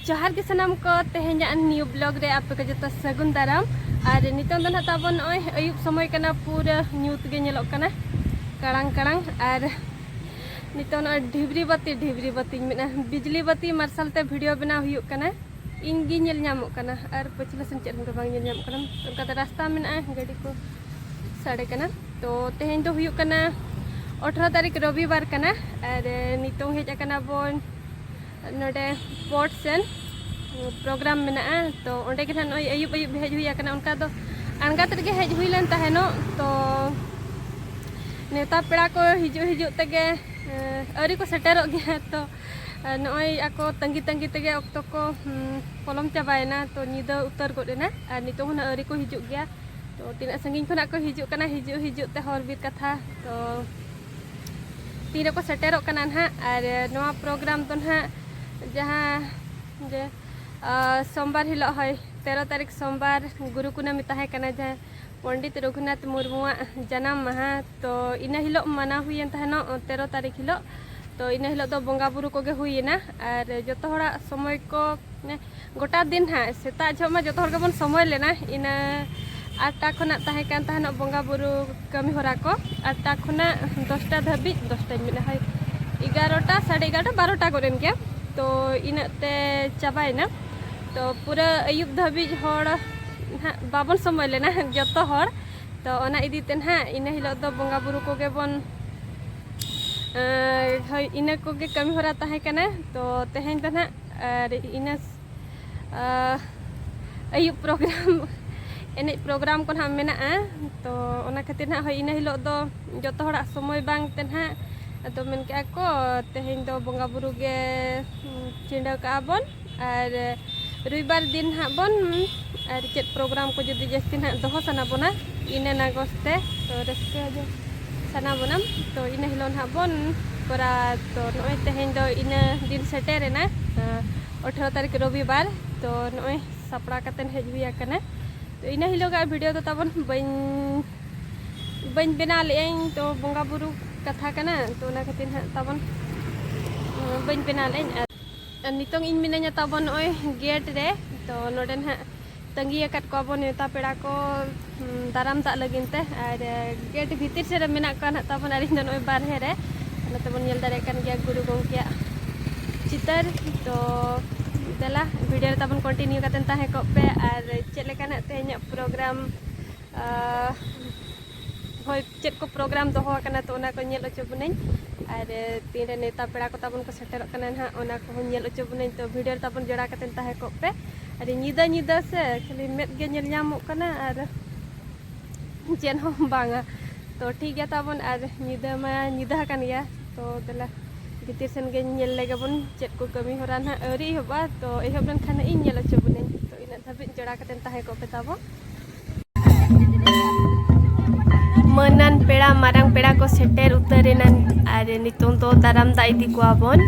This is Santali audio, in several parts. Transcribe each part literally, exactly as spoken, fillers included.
ᱡᱚᱦᱟᱨ ᱜᱮ ᱥᱟᱱᱟᱢ ᱠᱚ, ᱛᱮᱦᱮᱧᱟᱜ new vlog ᱨᱮ ᱟᱯᱮ ᱠᱚ ᱡᱚᱛᱚ ᱥᱟᱹᱜᱩᱱ ᱫᱟᱨᱟᱢ᱾ ᱟᱨ ᱱᱤᱛᱚᱝ ᱫᱚ ᱱᱟᱦᱟᱜ ᱛᱟᱵᱚᱱ ᱱᱚᱜᱼᱚᱭ ᱟᱹᱭᱩᱵ ᱥᱚᱢᱚᱭ ᱠᱟᱱᱟ, ᱯᱩᱨᱟᱹ ᱧᱩᱛ ᱜᱮ ᱧᱮᱞᱚᱜ ᱠᱟᱱᱟ ᱠᱟᱲᱟᱝ ᱠᱟᱲᱟᱝ᱾ ᱟᱨ ᱱᱤᱛᱚᱝ ᱱᱚᱜᱼᱚᱭ ᱰᱷᱤᱵᱽᱨᱤ ᱵᱟᱹᱛᱤ, ᱰᱷᱤᱵᱽᱨᱤ ᱵᱟᱹᱛᱤᱧ ᱢᱮᱱᱟ, ᱵᱤᱡᱽᱞᱤ ᱵᱟᱹᱛᱤ ᱢᱟᱨᱥᱟᱞ ᱛᱮ video ᱵᱮᱱᱟᱣ ᱦᱩᱭᱩᱜ ᱠᱟᱱᱟ᱾ ᱤᱧ ᱜᱮ ᱧᱮᱞ ᱧᱟᱢᱚᱜ ᱠᱟᱱᱟ ᱟᱨ ᱯᱟᱹᱪᱷᱞᱟᱹ ᱥᱮᱱ ᱪᱮᱫ ᱦᱚᱸ ᱵᱟᱝ ᱧᱮᱞ ᱧᱟᱢᱚᱜ ᱠᱟᱱᱟ᱾ ᱚᱱᱠᱟᱛᱮ ᱨᱟᱥᱛᱟ ᱢᱮᱱᱟᱜᱼᱟ, ᱜᱟᱹᱰᱤ ᱠᱚ ᱥᱟᱰᱮ ᱠᱟᱱᱟ᱾ ᱛᱚ ᱛᱮᱦᱮᱧ ᱫᱚ ᱦᱩᱭᱩᱜ ᱠᱟᱱᱟ ᱟᱴᱷᱨᱚ ᱛᱟᱹᱨᱤᱠᱷ ᱨᱚᱵᱤᱵᱟᱨ ᱠᱟᱱᱟ᱾ ᱟᱨ ᱱᱤᱛᱚᱝ ᱦᱮᱡ ᱟᱠᱟᱱᱟ ᱵᱚᱱ ᱱᱚᱰᱮ ᱯᱚᱴ ᱥᱮᱱ program ᱢᱮᱱᱟᱜᱼᱟ᱾ ᱛᱚ ᱚᱸᱰᱮ ᱜᱮ ᱱᱟᱦᱟᱜ ᱱᱚᱜᱼᱚᱭ ᱟᱹᱭᱩᱵ ᱟᱹᱭᱩᱵ ᱦᱮᱡ ᱦᱩᱭ ᱟᱠᱟᱱᱟ᱾ ᱚᱱᱠᱟ ᱫᱚ ᱟᱬᱜᱟᱛ ᱨᱮᱜᱮ ᱦᱮᱡ ᱦᱩᱭ ᱞᱮᱱ ᱛᱟᱦᱮᱱᱚᱜ᱾ ᱛᱚ ᱱᱮᱣᱛᱟ ᱯᱮᱲᱟ ᱠᱚ ᱦᱤᱡᱩᱜ ᱦᱤᱡᱩᱜ ᱛᱮᱜᱮ, ᱮᱸ, ᱟᱹᱣᱨᱤ ᱠᱚ ᱥᱮᱴᱮᱨᱚᱜ ᱜᱮᱭᱟ᱾ ᱛᱚ ᱱᱚᱜᱼᱚᱭ ᱟᱠᱚ ᱛᱟᱺᱜᱤ ᱛᱟᱺᱜᱤ ᱛᱮᱜᱮ ᱚᱠᱛᱚ ᱠᱚ, ᱦᱩᱸ, ᱯᱚᱞᱚᱢ ᱪᱟᱵᱟᱭᱮᱱᱟ᱾ ᱛᱚ ᱧᱤᱫᱟᱹ ᱩᱛᱟᱹᱨ ᱜᱚᱫ ᱮᱱᱟ ᱟᱨ ᱱᱤᱛᱚᱝ ᱦᱚᱸ ᱱᱟᱜ ᱟᱹᱣᱨᱤ ᱠᱚ ᱦᱤᱡᱩᱜ ᱜᱮᱭᱟ᱾ ᱛᱚ ᱛᱤᱱᱟᱹᱜ ᱥᱟᱺᱜᱤᱧ ᱠᱷᱚᱱᱟᱜ ᱠᱚ ᱦᱤᱡᱩᱜ ᱠᱟᱱᱟ, ᱦᱤᱡᱩᱜ ᱦᱤᱡᱩᱜ ᱛᱮ ᱦᱚᱨ ᱵᱤᱨ ᱠᱟᱛᱷᱟ᱾ ᱛᱚ ᱛᱤ ᱨᱮᱠᱚ ᱥᱮᱴᱮᱨᱚᱜ ᱠᱟᱱᱟ ᱱᱟᱦᱟᱜ᱾ ᱟᱨ ᱱᱚᱣᱟ program ᱫᱚ ᱱᱟᱦᱟᱜ ᱡᱟᱦᱟᱸ ᱡᱮ, ᱟ, ᱥᱳᱢᱵᱟᱨ ᱦᱤᱞᱳᱜ, ᱦᱳᱭ, ᱛᱮᱨᱚ ᱛᱟᱹᱨᱤᱠᱷ ᱥᱳᱢᱵᱟᱨ ᱜᱩᱨᱩ ᱠᱩᱱᱟᱹᱢᱤ ᱛᱟᱦᱮᱸ ᱠᱟᱱᱟ, ᱡᱟᱦᱟᱸ ᱯᱚᱱᱰᱤᱛ ᱨᱚᱜᱷᱩᱱᱟᱛᱷ ᱢᱩᱨᱢᱩᱣᱟᱜ ᱡᱟᱱᱟᱢ ᱢᱟᱦᱟ᱾ ᱛᱚ ᱤᱱᱟᱹ ᱦᱤᱞᱳᱜ ᱢᱟᱱᱟᱣ ᱦᱩᱭᱮᱱ ᱛᱟᱦᱮᱱᱚᱜ ᱛᱮᱨᱚ ᱛᱟᱹᱨᱤᱠᱷ ᱦᱤᱞᱳᱜ᱾ ᱛᱚ ᱤᱱᱟᱹ ᱦᱤᱞᱳᱜ ᱫᱚ ᱵᱚᱸᱜᱟ ᱵᱩᱨᱩ ᱠᱚᱜᱮ ᱦᱩᱭᱮᱱᱟ᱾ ᱟᱨ ᱡᱚᱛᱚ ᱦᱚᱲᱟᱜ ᱥᱚᱢᱚᱭ ᱠᱚ, ᱢᱟᱱᱮ, ᱜᱚᱴᱟ ᱫᱤᱱ ᱦᱟᱸᱜ, ᱥᱮᱛᱟᱜ ᱡᱚᱦᱚᱜ ᱢᱟ ᱡᱚᱛᱚ ᱦᱚᱲ ᱜᱮᱵᱚᱱ ᱥᱚᱢᱚᱭ ᱞᱮᱱᱟ᱾ ᱤᱱᱟᱹ ᱟᱴᱴᱟ ᱠᱷᱚᱱᱟᱜ ᱛᱟᱦᱮᱸ ᱠᱟᱱ ᱛᱟᱦᱮᱱᱚᱜ ᱵᱚᱸᱜᱟ ᱵᱩᱨᱩ ᱠᱟᱹᱢᱤ ᱦᱚᱨᱟ ᱠᱚ, ᱟᱴᱴᱟ ᱠᱷᱚᱱᱟᱜ ᱫᱚᱥᱴᱟ ᱫᱷᱟᱹᱵᱤᱡ, ᱫᱚᱥᱴᱟᱧ ᱢᱮᱱᱟ, ᱦᱳᱭ, ᱮᱜᱟᱨᱚᱴᱟ, ᱥᱟᱲᱮ ᱮᱜᱟᱨᱚᱴᱟ, ᱵᱟᱨᱚᱴᱟ ᱜᱚᱫ ᱮᱱ ᱜᱮᱭᱟ᱾ ᱛᱚ ᱤᱱᱟᱹᱜ ᱛᱮ ᱪᱟᱵᱟᱭᱮᱱᱟ᱾ ᱛᱚ ᱯᱩᱨᱟᱹ ᱟᱹᱭᱩᱵ ᱫᱷᱟᱹᱵᱤᱡ ᱦᱚᱲ ᱱᱟᱦᱟᱜ ᱵᱟᱵᱚᱱ ᱥᱚᱢᱚᱭ ᱞᱮᱱᱟ ᱡᱚᱛᱚ ᱦᱚᱲ᱾ ᱛᱚ ᱚᱱᱟ ᱤᱫᱤ ᱛᱮ ᱱᱟᱦᱟᱜ ᱤᱱᱟᱹ ᱦᱤᱞᱳᱜ ᱫᱚ ᱵᱚᱸᱜᱟ ᱵᱩᱨᱩ ᱠᱚᱜᱮ ᱵᱚᱱ, ᱟᱨ, ᱦᱳᱭ, ᱤᱱᱟᱹ ᱠᱚᱜᱮ ᱠᱟᱹᱢᱤ ᱦᱚᱨᱟ ᱛᱟᱦᱮᱸ ᱠᱟᱱᱟ᱾ ᱛᱚ ᱛᱮᱦᱮᱧ ᱫᱚ ᱱᱟᱦᱟᱜ ᱟᱨ ᱤᱱᱟᱹ, ᱟᱨ ᱟᱹᱭᱩᱵ program, ᱮᱱᱮᱡ program ᱠᱚ ᱱᱟᱦᱟᱜ ᱢᱮᱱᱟᱜᱼᱟ᱾ ᱛᱚ ᱚᱱᱟ ᱠᱷᱟᱹᱛᱤᱨ ᱱᱟᱦᱟᱜ, ᱦᱳᱭ, ᱤᱱᱟᱹ ᱦᱤᱞᱳᱜ ᱫᱚ ᱡᱚᱛᱚ ᱦᱚᱲᱟᱜ ᱥᱚᱢᱚᱭ ᱵᱟᱝ ᱛᱮ ᱱᱟᱦᱟᱜ, ᱟᱫᱚ ᱢᱮᱱ ᱠᱮᱜᱼᱟ ᱠᱚ, ᱛᱮᱦᱮᱧ ᱫᱚ ᱵᱚᱸᱜᱟ ᱵᱩᱨᱩ ᱜᱮ, ᱩᱸ, ᱪᱤᱸᱰᱟᱹ ᱠᱟᱜᱼᱟ ᱵᱚᱱ᱾ ᱟᱨ ᱨᱚᱵᱤᱵᱟᱨ ᱫᱤᱱ ᱱᱟᱦᱟᱜ ᱵᱚᱱ, ᱟᱨ ᱪᱮᱫ program ᱠᱚ ᱡᱩᱫᱤ ᱡᱟᱹᱥᱛᱤ ᱱᱟᱦᱟᱜ ᱫᱚᱦᱚ ᱥᱟᱱᱟ ᱵᱚᱱᱟ, ᱤᱱᱟᱹ ᱱᱟᱜᱚᱥ ᱛᱮ, ᱛᱚ ᱨᱟᱹᱥᱠᱟᱹ ᱡᱚᱝ ᱥᱟᱱᱟ ᱵᱚᱱᱟ, ᱛᱚ ᱤᱱᱟᱹ ᱦᱤᱞᱳᱜ ᱱᱟᱦᱟᱜ ᱵᱚᱱ ᱠᱚᱨᱟᱣᱟ᱾ ᱛᱚ ᱱᱚᱜᱼᱚᱭ ᱛᱮᱦᱮᱧ ᱫᱚ ᱤᱱᱟᱹ ᱫᱤᱱ ᱥᱮᱴᱮᱨᱮᱱᱟ, ᱟᱴᱷᱨᱚ ᱛᱟᱹᱨᱤᱠᱷ ᱨᱚᱵᱤᱵᱟᱨ᱾ ᱛᱚ ᱱᱚᱜᱼᱚᱭ ᱥᱟᱯᱲᱟᱣ ᱠᱟᱛᱮᱱ ᱦᱮᱡ ᱦᱩᱭ ᱟᱠᱟᱱᱟ᱾ ᱛᱚ ᱤᱱᱟᱹ ᱦᱤᱞᱳᱜᱟᱜ video ᱫᱚ ᱛᱟᱵᱚᱱ ᱵᱟᱹᱧ, ᱵᱟᱹᱧ ᱵᱮᱱᱟᱣ ᱞᱮᱜᱼᱟᱹᱧ᱾ ᱛᱚ ᱵᱚᱸᱜᱟ ᱵᱩᱨᱩ ᱠᱟᱛᱷᱟ ᱠᱟᱱᱟ, ᱛᱚ ᱚᱱᱟ ᱠᱷᱟᱹᱛᱤᱨ ᱱᱟᱦᱟᱜ ᱛᱟᱵᱚᱱ, ᱩᱸ, ᱵᱟᱹᱧ ᱵᱮᱱᱟᱣ ᱞᱮᱜᱼᱟᱹᱧ᱾ ᱟᱨ ᱟᱨ ᱱᱤᱛᱚᱝ ᱤᱧ ᱢᱤᱱᱟᱹᱧᱟ ᱛᱟᱵᱚᱱ ᱱᱚᱜᱼᱚᱭ ᱜᱮᱴ ᱨᱮ᱾ ᱛᱚ ᱱᱚᱰᱮ ᱱᱟᱦᱟᱜ ᱛᱟᱺᱜᱤ ᱟᱠᱟᱫ ᱠᱚᱣᱟ ᱵᱚᱱ ᱱᱮᱣᱛᱟ ᱯᱮᱲᱟ ᱠᱚ, ᱩᱢ, ᱫᱟᱨᱟᱢ ᱫᱟᱜ ᱞᱟᱹᱜᱤᱫ ᱛᱮ᱾ ᱟᱨ, ᱮ, ᱜᱮᱴ ᱵᱷᱤᱛᱤᱨ ᱥᱮᱫ ᱨᱮ ᱢᱮᱱᱟᱜ ᱠᱚᱣᱟ ᱱᱟᱦᱟᱜ ᱛᱟᱵᱚᱱ, ᱟᱨ ᱤᱧ ᱫᱚ ᱱᱚᱜᱼᱚᱭ ᱵᱟᱨᱦᱮ ᱨᱮ᱾ ᱱᱚᱛᱮ ᱵᱚᱱ ᱧᱮᱞ ᱫᱟᱲᱮᱭᱟᱜ ᱠᱟᱱ ᱜᱮᱭᱟ ᱜᱩᱨᱩ ᱜᱚᱢᱠᱮᱭᱟᱜ ᱪᱤᱛᱟᱹᱨ᱾ ᱛᱚ ᱫᱮᱞᱟ, ᱵᱷᱤᱰᱤᱭᱳ ᱨᱮ ᱛᱟᱵᱚᱱ ᱠᱚᱱᱴᱤᱱᱤᱭᱩ ᱠᱟᱛᱮᱫ ᱛᱟᱦᱮᱸ ᱠᱚᱜ ᱯᱮ᱾ ᱟᱨ ᱪᱮᱫ ᱞᱮᱠᱟ ᱱᱟᱦᱟᱜ ᱛᱮᱦᱮᱧᱟᱜ ᱯᱨᱳᱜᱨᱟᱢ, ᱟ, ᱦᱳᱭ, ᱪᱮᱫ ᱠᱚ ᱯᱨᱳᱜᱨᱟᱢ ᱫᱚᱦᱚ ᱟᱠᱟᱱᱟ, ᱛᱚ ᱚᱱᱟ ᱠᱚ ᱧᱮᱞ ᱦᱚᱪᱚ ᱵᱚᱱᱟᱹᱧ᱾ ᱟᱨ, ᱮ, ᱛᱤᱱᱨᱮ ᱱᱮᱣᱛᱟ ᱯᱮᱲᱟ ᱠᱚ ᱛᱟᱵᱚᱱ ᱠᱚ ᱥᱮᱴᱮᱨᱚᱜ ᱠᱟᱱᱟ ᱱᱟᱦᱟᱜ, ᱚᱱᱟ ᱠᱚᱦᱚᱸ ᱧᱮᱞ ᱦᱚᱪᱚ ᱵᱚᱱᱟᱹᱧ᱾ ᱛᱚ ᱵᱷᱤᱰᱤᱭᱳ ᱨᱮ ᱛᱟᱵᱚᱱ ᱡᱚᱲᱟᱣ ᱠᱟᱛᱮᱫ ᱛᱟᱦᱮᱸ ᱠᱚᱜ ᱯᱮ᱾ ᱟᱨ ᱧᱤᱫᱟᱹ, ᱧᱤᱫᱟᱹ ᱥᱮ ᱠᱷᱟᱹᱞᱤ ᱢᱮᱫ ᱜᱮ ᱧᱮᱞ ᱧᱟᱢᱚᱜ ᱠᱟᱱᱟ ᱟᱨ ᱪᱮᱫ ᱦᱚᱸ ᱵᱟᱝᱟ᱾ ᱛᱚ ᱴᱷᱤᱠ ᱜᱮᱭᱟ ᱛᱟᱵᱚᱱ, ᱟᱨ ᱧᱤᱫᱟᱹ ᱢᱟ ᱧᱤᱫᱟᱹ ᱟᱠᱟᱱ ᱜᱮᱭᱟ᱾ ᱛᱚ ᱫᱮᱞᱟ, ᱵᱷᱤᱛᱤᱨ ᱥᱮᱱ ᱜᱮ ᱧᱮᱞ ᱞᱮᱜᱮ ᱵᱚᱱ, ᱪᱮᱫ ᱠᱚ ᱠᱟᱹᱢᱤ ᱦᱚᱨᱟ ᱱᱟᱦᱟᱜ ᱟᱹᱣᱨᱤ ᱮᱦᱚᱵᱚᱜᱼᱟ᱾ ᱛᱚ ᱮᱦᱚᱵ ᱞᱮᱱᱠᱷᱟᱱ ᱤᱧ ᱧᱮᱞ ᱦᱚᱪᱚ ᱵᱚᱱᱟᱹᱧ᱾ ᱛᱚ ᱤᱱᱟᱹᱜ ᱫᱷᱟᱹᱵᱤᱡ ᱡᱚᱲᱟᱣ ᱠᱟᱛᱮᱫ ᱛᱟᱦᱮᱸ ᱠᱚᱜ ᱯᱮ ᱛᱟᱵᱚᱱ᱾ ᱢᱟᱹᱱᱟᱱ ᱯᱮᱲᱟ, ᱢᱟᱨᱟᱝ ᱯᱮᱲᱟ ᱠᱚ ᱥᱮᱴᱮᱨ ᱩᱛᱟᱹᱨ ᱮᱱᱟ᱾ ᱟᱨ ᱱᱤᱛᱚᱝ ᱫᱚ ᱫᱟᱨᱟᱢ ᱫᱟᱜ ᱤᱫᱤ ᱠᱚᱣᱟ ᱵᱚᱱ᱾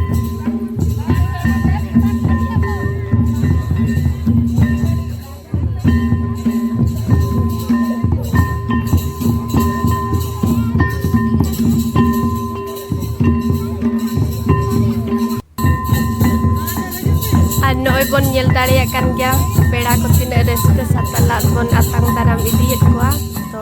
ᱟᱨ ᱱᱚᱜᱼᱚᱭ ᱵᱚᱱ ᱧᱮᱞ ᱫᱟᱲᱮᱭᱟᱜ ᱠᱟᱱ ᱜᱮᱭᱟ, ᱯᱮᱲᱟ ᱠᱚ ᱛᱤᱱᱟᱹᱜ ᱨᱟᱹᱥᱠᱟᱹ ᱥᱟᱛᱞᱟᱜ ᱵᱚᱱ ᱟᱛᱟᱝ ᱫᱟᱨᱟᱢ ᱤᱫᱤᱭᱮᱫ ᱠᱚᱣᱟ᱾ ᱛᱚ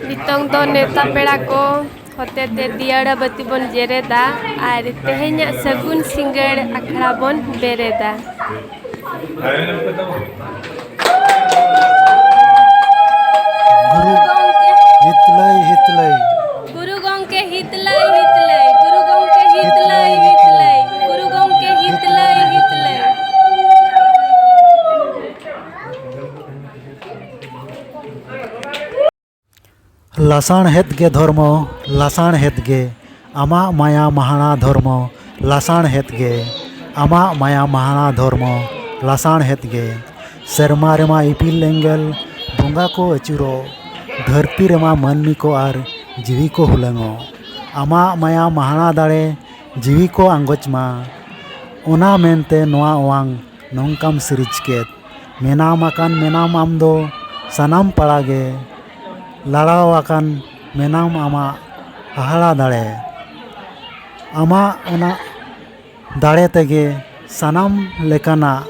ᱱᱤᱛᱚᱝ ᱫᱚ ᱱᱮᱣᱛᱟ ᱯᱮᱲᱟ ᱠᱚ ᱦᱚᱛᱮᱛᱮ ᱫᱤᱭᱟᱲᱟ ᱵᱟᱹᱛᱤ ᱵᱚᱱ ᱡᱮᱨᱮᱫᱟ ᱟᱨ ᱛᱮᱦᱮᱧᱟᱜ ᱥᱟᱹᱜᱩᱱ ᱥᱤᱸᱜᱟᱹᱲ ᱟᱠᱷᱲᱟ ᱵᱚᱱ ᱵᱮᱨᱮᱫᱟ᱾ ᱜᱩᱨᱩ ᱦᱤᱛᱞᱟᱹᱭ ᱦᱤᱛᱞᱟᱹᱭ᱾ ᱜᱩᱨᱩ ᱜᱚᱢᱠᱮ ᱦᱤᱛᱞᱟᱹᱭ ᱦᱤᱛᱞᱟᱹᱭ᱾ ᱜᱩᱨᱩ ᱜᱚᱢᱠᱮ ᱦᱤᱛᱞᱟᱹᱭ ᱦᱤᱛᱞᱟᱹᱭ᱾ ᱜᱩᱨᱩ ᱜᱚᱢᱠᱮ ᱦᱤᱛᱞᱟᱹᱭ ᱦᱤᱛᱞᱟᱹᱭ᱾ ᱞᱟᱥᱟᱬᱦᱮᱫ ᱜᱮ ᱫᱷᱚᱨᱢᱚ, ᱞᱟᱥᱟᱬᱦᱮᱫ ᱜᱮ ᱟᱢᱟᱜ ᱢᱟᱭᱟ ᱢᱟᱦᱟᱬᱟ ᱫᱷᱚᱨᱢᱚ, ᱞᱟᱥᱟᱬᱦᱮᱫ ᱜᱮ ᱟᱢᱟᱜ ᱢᱟᱭᱟ ᱢᱟᱦᱟᱬᱟ ᱫᱷᱚᱨᱢᱚ, ᱞᱟᱥᱟᱬᱦᱮᱫ ᱜᱮ᱾ ᱥᱮᱨᱢᱟ ᱨᱮᱢᱟ ᱤᱯᱤᱞ ᱮᱸᱜᱮᱞ ᱵᱚᱸᱜᱟ ᱠᱚ ᱟᱹᱪᱩᱨᱚᱜ, ᱫᱷᱟᱹᱨᱛᱤ ᱨᱮᱢᱟ ᱢᱟᱹᱱᱢᱤ ᱠᱚ ᱟᱨ ᱡᱤᱣᱤ ᱠᱚ ᱦᱩᱞᱟᱹᱝᱚᱜ᱾ ᱟᱢᱟᱜ ᱢᱟᱭᱟ ᱢᱟᱦᱟᱬᱟ ᱫᱟᱲᱮ ᱡᱤᱣᱤ ᱠᱚ ᱟᱸᱜᱚᱪ ᱢᱟ, ᱚᱱᱟ ᱢᱮᱱᱛᱮ ᱱᱚᱣᱟ ᱚᱣᱟᱝ ᱱᱚᱝᱠᱟᱢ ᱥᱤᱨᱤᱡᱽ ᱠᱮᱫ᱾ ᱢᱮᱱᱟᱢ ᱟᱠᱟᱱ ᱢᱮᱱᱟᱢ ᱟᱢ ᱫᱚ ᱥᱟᱱᱟᱢ ᱯᱟᱲᱟ ᱜᱮ, ᱞᱟᱲᱟᱣ ᱟᱠᱟᱱ ᱢᱮᱱᱟᱢ ᱟᱢᱟᱜ ᱦᱟᱦᱟᱲᱟ ᱫᱟᱲᱮ᱾ ᱟᱢᱟᱜ ᱚᱱᱟ ᱫᱟᱲᱮ ᱛᱮᱜᱮ ᱥᱟᱱᱟᱢ ᱞᱮᱠᱟᱱᱟᱜ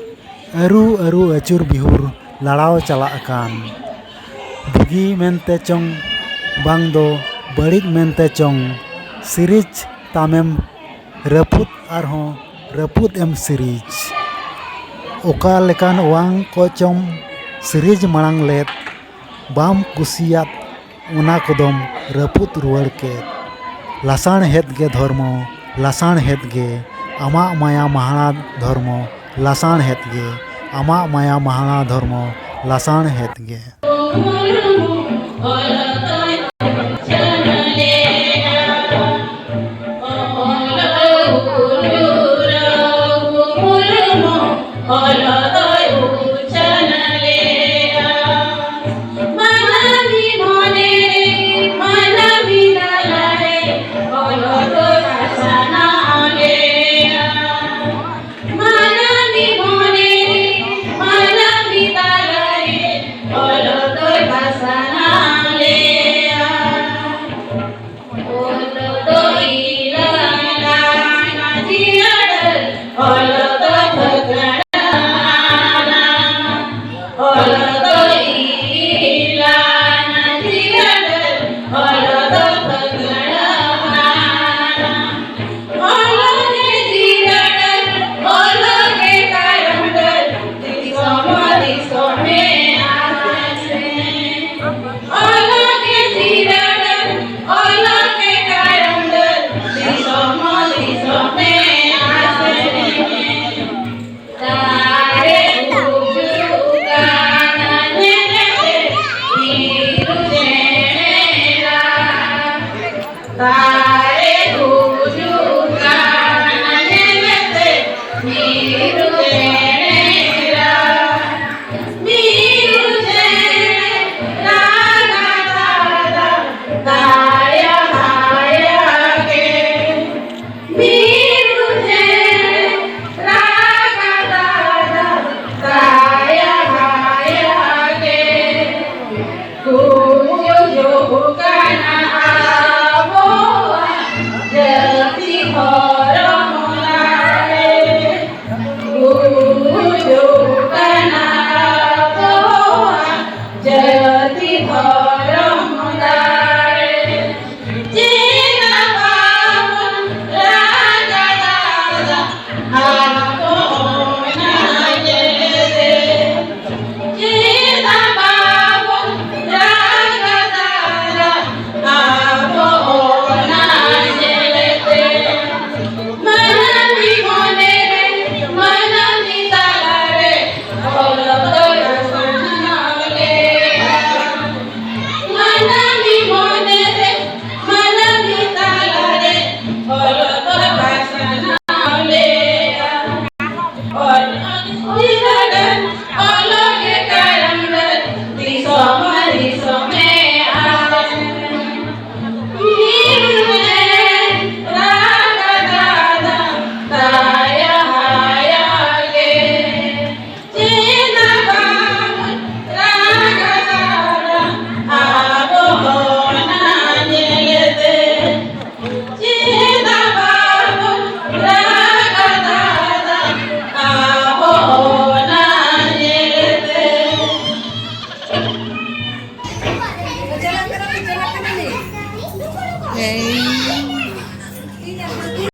ᱟᱹᱨᱩ ᱟᱹᱨᱩ ᱟᱹᱪᱩᱨ ᱵᱤᱦᱩᱨ ᱞᱟᱲᱟᱣ ᱪᱟᱞᱟᱜ ᱠᱟᱱ᱾ ᱵᱩᱜᱤ ᱢᱮᱱᱛᱮ ᱪᱚᱝ ᱵᱟᱝ ᱫᱚ ᱵᱟᱹᱲᱤᱡ ᱢᱮᱱᱛᱮ ᱪᱚᱝ, ᱥᱤᱨᱤᱡᱽ ᱛᱟᱢᱮᱢ ᱨᱟᱹᱯᱩᱫ ᱟᱨᱦᱚᱸ ᱨᱟᱹᱯᱩᱫ ᱮᱢ ᱥᱤᱨᱤᱡᱽ᱾ ᱚᱠᱟ ᱞᱮᱠᱟᱱ ᱚᱣᱟᱝ ᱠᱚ ᱪᱚᱢ ᱥᱤᱨᱤᱡᱽ ᱢᱟᱲᱟᱝ ᱞᱮᱫ, ᱵᱟᱢ ᱠᱩᱥᱤᱭᱟᱫ ᱚᱱᱟ ᱠᱚᱫᱚᱢ ᱨᱟᱹᱯᱩᱫ ᱨᱩᱣᱟᱹᱲ ᱠᱮᱫ᱾ ᱞᱟᱥᱟᱬᱦᱮᱫ ᱜᱮ ᱫᱷᱚᱨᱢᱚ, ᱞᱟᱥᱟᱬᱦᱮᱫ ᱜᱮ ᱟᱢᱟᱜ ᱢᱟᱭᱟ ᱢᱟᱦᱟᱬᱟ ᱫᱷᱚᱨᱢᱚ, ᱞᱟᱥᱟᱬᱦᱮᱫ ᱜᱮ ᱟᱢᱟᱜ ᱢᱟᱭᱟ ᱢᱟᱦᱟᱬᱟ ᱫᱷᱚᱨᱢᱚ, ᱞᱟᱥᱟᱬᱦᱮᱫ ᱜᱮ᱾ ᱫᱟᱨᱮ ᱜᱩᱡᱩᱜ ᱠᱟᱱᱟ ᱧᱮᱞᱛᱮ ᱢᱤᱨᱩ ᱪᱮᱬᱮ ᱨᱟᱜ᱾ ᱢᱤᱨᱩ ᱪᱮᱬᱮ ᱨᱟᱜᱟ ᱫᱟᱫᱟ, ᱫᱟᱭᱟ ᱦᱟᱭᱟ ᱜᱮ᱾ ᱢᱤᱨᱩ ᱪᱮᱬᱮ ᱨᱟᱜᱟ ᱫᱟᱫᱟ, ᱫᱟᱭᱟ ᱦᱟᱭᱟ ᱜᱮ᱾ ᱜᱩᱡᱩᱜ